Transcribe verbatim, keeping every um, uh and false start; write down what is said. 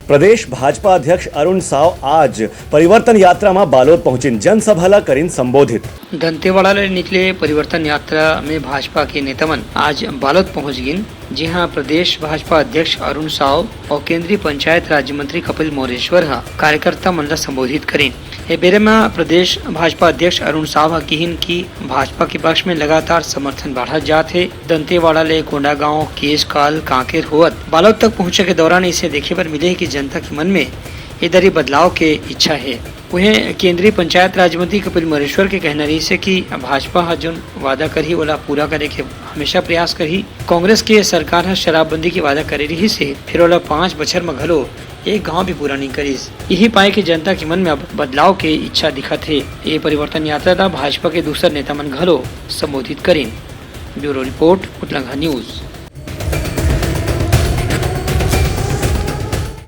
प्रदेश भाजपा अध्यक्ष अरुण साव आज परिवर्तन यात्रा म बालोद पहुंचिन, जनसभा ला करिन संबोधित। दंतेवाड़ा ले निकले परिवर्तन यात्रा में भाजपा के नेता मन आज बालोद पहुंच गिन, जिहां प्रदेश भाजपा अध्यक्ष अरुण साव और केंद्रीय पंचायत राज्य मंत्री कपिल मोरेश्वर ह कार्यकर्ता मन ला संबोधित करिन। ए बेरे म प्रदेश भाजपा अध्यक्ष अरुण साव ह किहिन कि भाजपा के पक्ष में लगातार समर्थन बढ़त जात हे। दंतेवाड़ा ले कोंडागांव, केशकाल, कांकेर होवत बालोद तक पहुंचे के दौरान इसे देखे बर मिले हे कि जनता के मन में ए दरी बदलाव के इच्छा हे। उहें केंद्रीय पंचायत राज्य मंत्री कपिल मोरेश्वर के कहना रहिस हे कि भाजपा ह जोन वादा करही, ओला पूरा करे के हमेशा प्रयास करही। कांग्रेस के सरकार ह शराबबंदी के वादा करे रहिस हे, फिर ओला पांच बछर म घलो एक गांव भी पूरा नइ करिस। इही पाय के जनता के मन में अब बदलाव के इच्छा दिखत हे। ए परिवर्तन यात्रा ला भाजपा के दूसर नेता मन घलो संबोधित करिन। ब्यूरो रिपोर्ट, उतलंघा न्यूज।